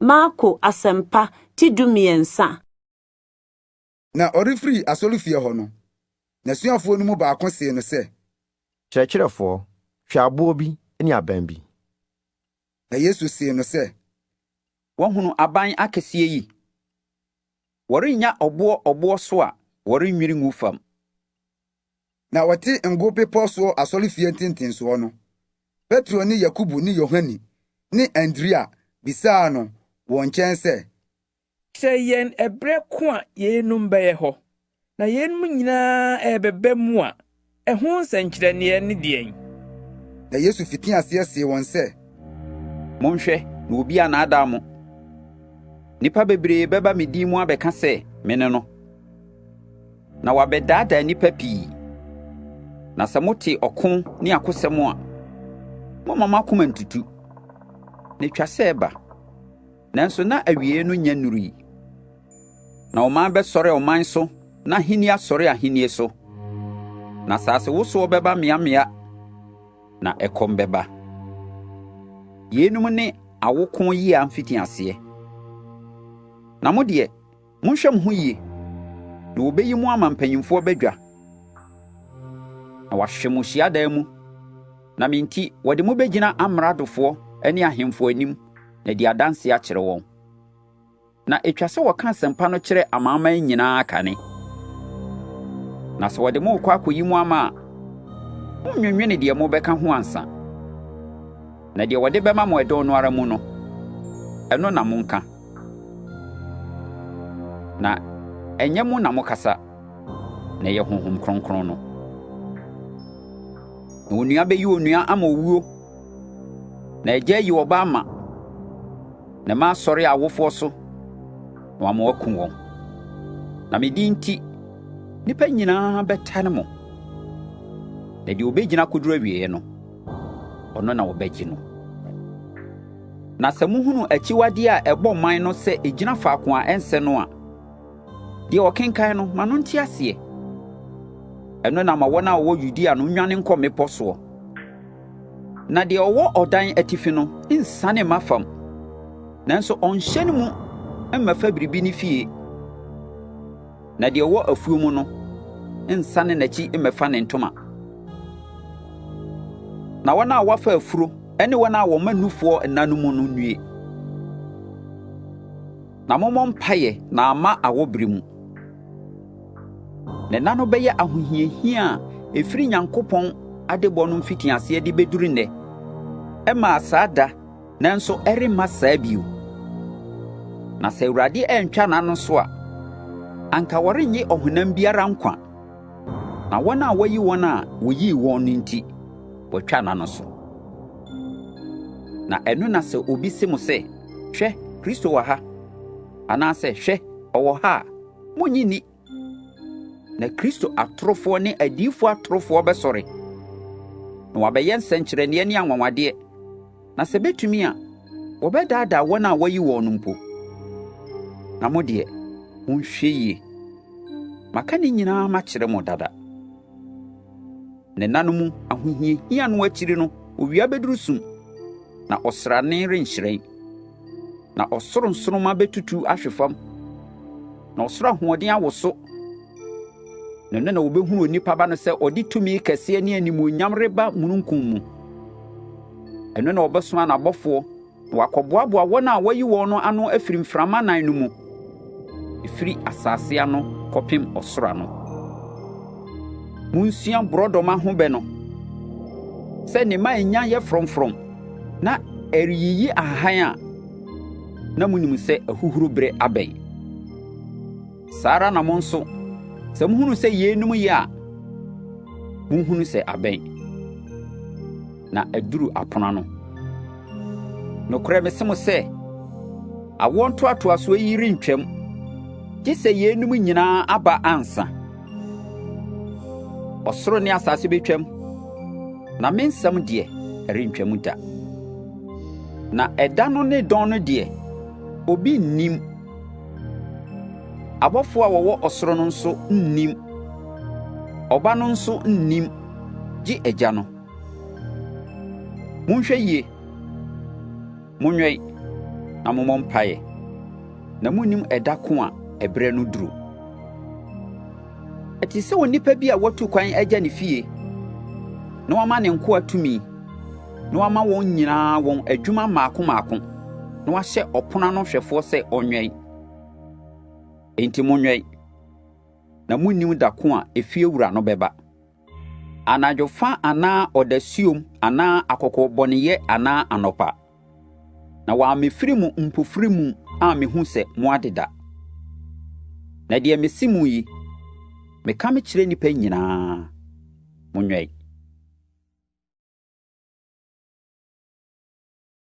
Marko Asɛmpa ti 13. Na ɔrefiri asɔrefie hɔ no, n'asuafoɔ no mu baako see no sɛ. Kyerɛkyerɛfoɔ, hwɛ aboɔ bi ne aban bi! Na Yesu see no sɛ. Woahunu aban akɛseɛ yi? Wɔrennya ɔboɔ ɔboɔ so a wɔrennwiri ngu fam. Na wɔte Ngo Bepɔ soɔ asɔrefie ntentensoɔ no, Petro ne Yakobo ne Yohane ne Andrea bisaa no wɔ nkyɛn sɛ. Kyerɛ yɛn ɛberɛ ko a yeinom bɛyɛ hɔ, na yeinom nyinaa rebɛba mu a, ɛho nsɛnkyerɛnneɛ ne deɛn? Na Yesu fitii aseɛ see wɔn sɛ. Monhwɛ na obi annaadaa mo. Nnipa bebree bɛba me din mu abɛka sɛ, 'Mene no. Na wɔabɛdaadaa nnipa pii. Na sɛ mote ɔko ne akosɛm a, momma mo akoma ntutu. Na etwa sɛ ɛba, nanso na awiei no nnya nnurui. Na ɔman bɛsɔre ɔman so na ahenni asɔre ahenni so. Na asasewosoɔ bɛba mmeammea, na ɛkɔm bɛba. Yeinom ne awoko yea mfitiaseɛ. Na mo deɛ, Monhwɛ mo ho yie, na wɔbɛyi mo ama mpanimfoɔ badwa, na wɔahwe mo hyiadan mu, na me nti wɔde mo bɛgyina amradofoɔ ne ahemfo anim na adi adanseɛ akyerɛ wɔn. Na ɛtwa sɛ wɔka asɛmpa no kyerɛ amanaman nyinaa kane. Na sɛ wɔde mo rekɔ akɔyi mo ama a, monnwennwene deɛ mobɛka ho ansa. Na deɛ wɔde bɛma mo ɛdɔn no ara mu no, ɛno na monka. Na ɛnyɛ mo na mokasa, na ɛyɛ Honhom Kronkron no. Na onua bɛyi onua ama owuo, na agya ayi ɔba ama, na mma asɔre awofoɔ so, na wɔama wɔaku wɔn. Na me din nti, nnipa nyinaa bɛtane mo. Na deɛ ɔbɛgyina akɔduru awieeɛ no, ɔno na wɔbɛgye no. Na sɛ mohunu akyiwadeɛ a ɛbɔ man no sɛ ɛgyina faako a ɛnsɛ no a, deɛ ɔkenkan no, ma no nte aseɛ. Ɛno na ma wɔn a wɔwɔ Yudea no nnwane nkɔ mmepɔ soɔ. Na deɛ ɔwɔ ɔdan atifi no nsiane mma fam, nanso ɔnhyɛne mu mmɛfa biribi ne fie. Na deɛ ɔwɔ afuo mu no nsane n'akyi mmɛfa ne ntoma. Na wɔn a wɔafa afuro ne wɔn a wɔma nufoɔ nna no mu no nnue. Na mommɔ mpaeɛ na amma awɔberɛ mu. Na nna no bɛyɛ ahohiahia a ɛfiri Nyankopɔn adebɔ no mfitiaseɛ de bɛduru nnɛ. Ɛmaa saa da Nanso ɛremma saa bio. Na sɛ Awurade antwa n'ano so a, anka wɔrennye ɔhonam biara nkwa. Na wɔn a wɔayi wɔn a woyii wɔn no nti, wɔatwa n'ano so. Na ɛno na sɛ obi se mo sɛ, Hwɛ, Kristo wɔ ha, anaasɛ Hwɛ, ɔwɔ ha a, munnye nni. Na Kristo atorofoɔ ne adiyifoɔ atorofoɔ bɛsɔre, na wɔabɛyɛ nsɛnkyerɛnneɛ ne anwanwadeɛ, na sɛ ɛbɛtumi a, wɔbɛdaadaa wɔn a wɔayi wɔn no mpo. Na mo deɛ, monhwɛ yie. Maka ne nyinaa makyerɛ mo dada. Ne nna no mu ahohiahia no akyiri no, owia bɛduru sum, na ɔsrane renhyerɛn. Na ɔsoro nsoromma bɛtutu ahwe fam, na ɔsoro ahoɔden awoso. Na ɛno na wɔbɛhunu onipa ba no sɛ ɔde tumi kɛseɛ ne animuonyam reba mununkum mu. Ɛno na ɔbɛsoma n'abɔfoɔ na wɔakɔboaboa wɔn a wɔayi wɔn no ano afiri mframa nan no mu, ɛfiri asase ano kɔpem ɔsoro ano. Monsua borɔdɔma ho bɛ no, sɛ ne mman nya yɛ frɔmfrɔm na ɛreyiyi ahahan a, na munim sɛ ahuhuro bere abɛn. Saa ara na mo nso, sɛ muhunu sɛ yeinom yɛ a, munhunu sɛ abɛn, na aduru apono ano. Nokorɛ mese mo sɛ, awoɔ ntoatoasoɔ yi rentwam, gye sɛ yeinom nyinaa aba ansa. Ɔsoro ne asase betwam, na me nsɛm deɛ, ɛrentwam da. Na ɛda no ne dɔn no deɛ, obi nnim. Abɔfoɔ a wɔwɔ ɔsoro no nso nnim. Ɔba no nso nnim, gye Agya no. Monhwɛ yie, monwɛn. na mommɔ mpaeɛ, na munnim ɛda ko a ɛberɛ no duru. Ɛte sɛ onipa bi a watu kwan agya ne fie, na wama ne nkoa tumi, na wama wɔn nyinaa wɔn adwuma mmaako mmaako, na wahyɛ ɔpono ano hwɛfoɔ sɛ ɔnwɛn. Enti monwɛn, na munnim da ko a efiewura no bɛba. Anadwofa anaa ɔdasuom anaa akɔkɔbɔneyɛ anaa anɔpa. Na wammɛfiri mo mpofirim ammehu sɛ moadeda. Na deɛ mese mo yi, meka mekyerɛ nnipa nyinaa: Monwɛn!